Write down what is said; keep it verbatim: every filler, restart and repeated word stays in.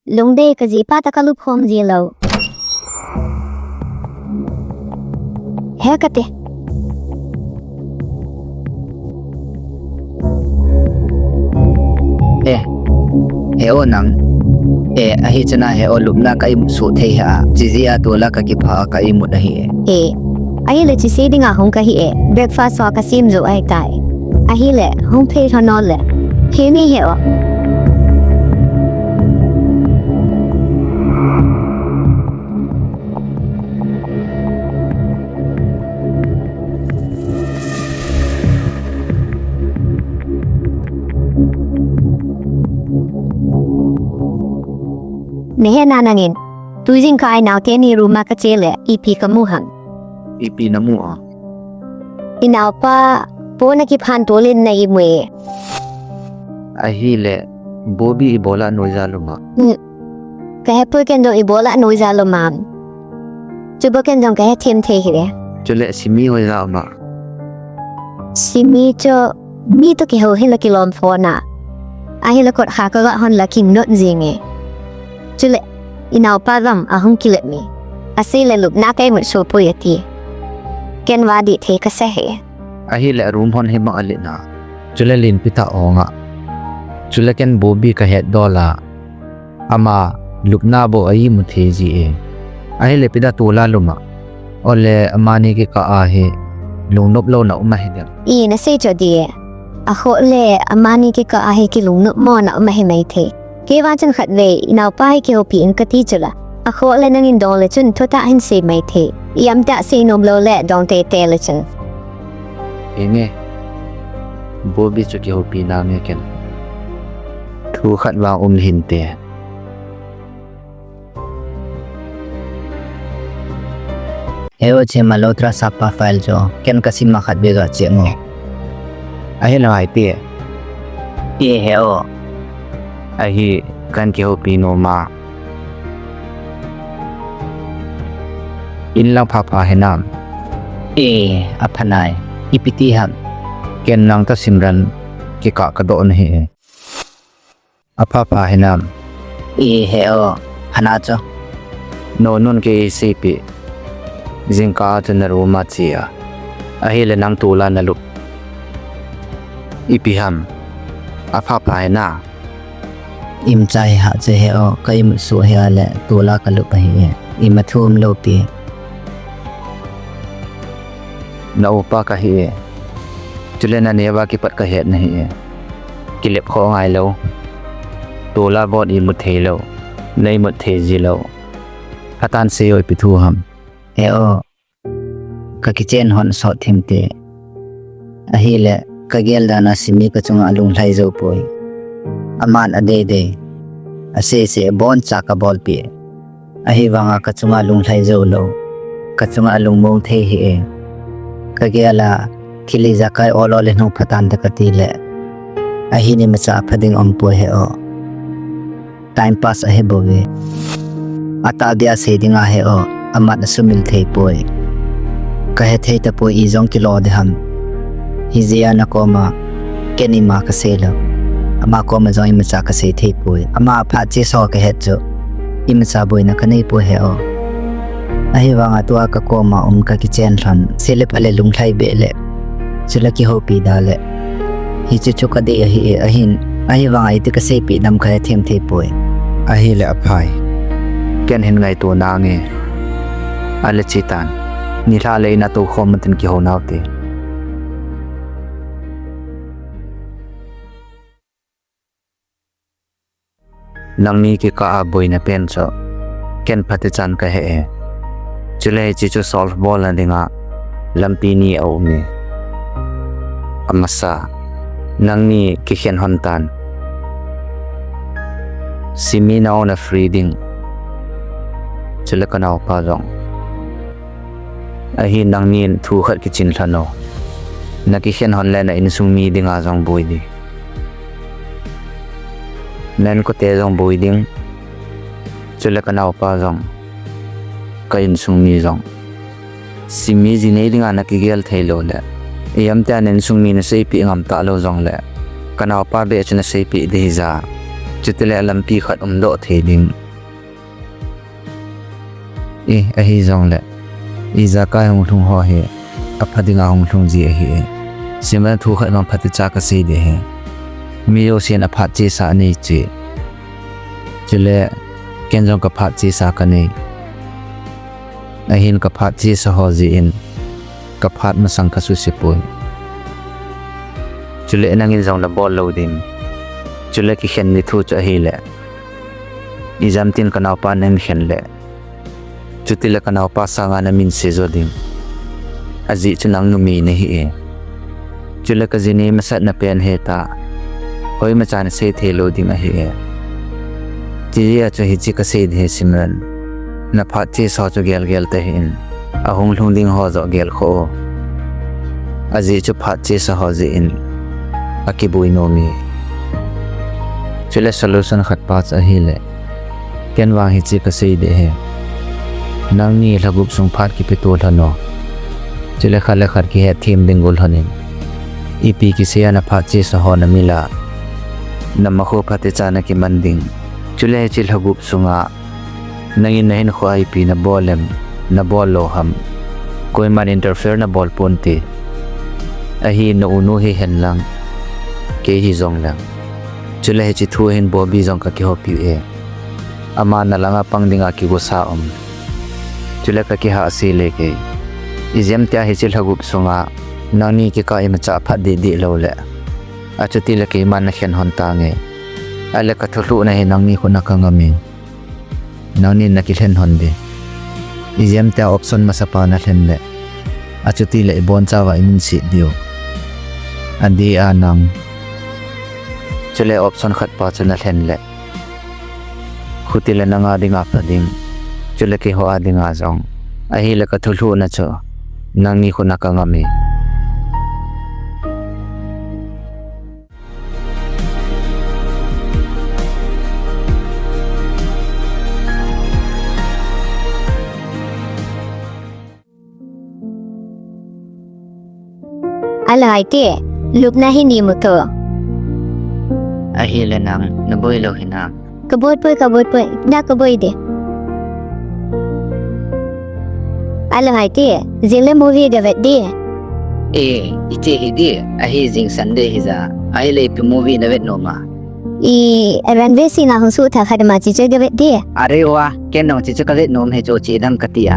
Lungdei, kajipa toh kalup khom ji lou. He kati. Eh, he o nang. Eh, ahi chana he o lupna ka imut suh thei ha. Jiji a tula ka kipha ka imut ahi e. Eh, ahile chise dinga hung kahi e. Breakfast ho kasem jou ahitai. Ahile, hung phei lhon o le. He mi he o. Nahe na nangin. Tujingkah a inao teni room a kache le, ipi kamu ham. Ipi namu a. Inaopa, po na kiphan tolin na imu e. Ahile, Bobby ibola noiya lum a. Hmm. Kahe poi ken jong ibola noiya lum am. Chubo ken jong kahe them thei hile. Chule Simi hoiya um a. Simi chu mi toh kihou hile kilom phon a. Ahile kot kha kaga hon la kinot jing e. Chule, inaopa jong ahung kilep mi. Asei le lupna ka imut suh poi ati. Ken vadi thei kasa e. Ahile room hon hi ma alet na. Chule Lenpi ta ong a. Chule ken Bobby kahet dol a. Ama lupna bou a imu thei ji e. Ahile ipi dia tula lum a. Ole amani kikah a hi lungnop louna um ahi dem. I nasei chu di e. Akhoh le amani kikah a hi kilungnop mona um ahi mai thei. Kei vang chun khatvei, inaopa hi kihoupi in kati chu la. Akhoh le nangin dong le chun thutah hin sei mai thei. Iam tah sei nom lou le dong teitei le chun. Enge. Bobby chu kihoupi nange ken. Thu khat vang um hinte. He o, che Malhotra sapa file chu, ken kasim a khatvei ga che ngo. Ahi na ngai ti. E he o. Ahi, kan kihoupi nom a. In lang phapha hinam. E, apha nai. Ipi ti ham. Ken nang toh Simran kikah kadoh nahi e. Apha pha hinam. I he o, hana chu. Nonun kei seipeh. Jingkah a chu na room a che a. Ahile nang tula nalup. Ipi ham. Apha pha hina. Imacha hi ha che he o, ka imut suh hi a le, tula kalup ahi e. Ima thu umlou pi. Na upa kahi e. Chule na neo a kipat kahet nahi e. Kilep kho ngai lou. Tula bon imut thei lou. Na imut thei ji lou. Hatan sei o ipi thu ham. He o. Ka kitchen hon sot thim te. Ahile, ka gel dan a Simi ka chunga alunglhai jou poi. Aman adei dei. Asei sei abon cha ka bolpi. Ahivanga ka chunga lunglhai jou lou. Ka chunga alungmong thei hi e. Ka gel a thil ijakai ol ol le nung phatan ta kati le. Ahin imacha apha ding um poi he o. Time pass ahi bou ve. Atah dia sei dinga he o. Amat asumil thei poi. Ka he thei tapoi ijong kilo de ham. Hijeh a na koma. Ken ima kasei lou. Ama koma jong imacha kasei thei poi. Ama aphat che so kahet chu. Imacha boina kanei poi he o. Ahivanga tua ka koma um ka kitchen lhon. Sei le pha le lunglhai be le. Chule kihoupi da le. Hiche chu kadei ahi e ahin. Ahivanga iti kaseipeh dam kahe them thei poi. Ahile aphai. Ken hin ngaito nange. Ale chetan. Nilhah le in a tou khom tin kihou nau te. Nangni kikah a boina pen chu. Ken phatichan kahe e. Chule hiche chu solve bolna dinga. Lampi ni aum e. Amasa. Nangni kikhen hon tan. Simi nao na free ding. Chule ka naopa jong. Ahin nangnin thu khat kichin lhon o. Na kikhen hon le na insung mi dinga jong boi ding. Na inkote jong boi ding. Chule ka naopa jong. Ka insung mi jong. Simi ji nei dinga na kigel thei lou le. Iam tia na insung mi na seipeh ngam talou jong le. Ka naopa be chu na seipeh ding hija. Chutile lampi khat umdoh thei ding. I, ahi jongle, ijakai hung lhung ho hi apha dinga hung lhung ji ahi e. Simran, thu khat vang phatecha kasei ding ahi. Mi jousen aphat chesa anei chu. Chule ken jong kaphat chesa kanei. Ahin kaphat chesa ho jeh in kaphat masang kasuse poi. Chule nangin jong nabol lou ding. Chule kikhen ni thu chu ahile, ijemtin kanaopa nahin khen le, chutile kanaopa sanga namin se jo ding. Ajeh chu nang numei nahi e. Chule kajinu masatna pen hita, hoimachan sei thei lou ding ahi e. Chujeh a chu hiche kasei ding ahi Simran. Naphat chesa ho chu gelgel tahih in, ahung lhung ding ho joh gelkhoh o. Ajeh chu phat chesa ho jeh in akiboi nom e. Chule solution khat pa chu ahile, ken vang hiche kasei ding ahi. Nangni lhagup sung phat kipeto lhon o. Chule khat le khat kihetthem ding go lhon in, ipi kisei a naphat chesa ho namil a, namakho phatecha nakiman ding. Chule hiche lhagup sunga nangin nahinkhoa ipi nabol em, nabol lou ham, koiman interfere nabol ponte. Ahin na unu hihen lang, kei hijongleng. Chule hiche thu hin Bobby jong kakihoupi e. Ama nalanga pang dinga kigosa um. Chule kakihahse le kei. Ijemtia hiche lhagup sunga nangni kikah imacha phat dehdeh lou le, achutile keiman nakhen lhon tange. Ahile kathulhuhna hi nangni khut a kangam e. Nangnin nakilhen lhon ding. Ijemtia option masapa nalhen le, achutile ibonchauva iminset diu? Adeh a nang. Chule option khat pa chu nalhen le, khutile nanga dinga pha ding, chule keiho a dinga jong. Ahile kathulhuhna chu nangni khut a kangam e. Alo, Haiti, lupna hi neimu to. Ahile nang, naboi lou hinam? Kaboi poi, kaboi poi, da kaboi ding. Alo, Haiti, jingle movie gavet ding. E, iche hi ding, ahi jing Sunday hija, ahile ipi movie navet nom a? I, Ranveer Singh a hung suhthah khat ima, chuche gavet ding. Are wa, ken jong chuche kavet nom e, chuche dang kati a.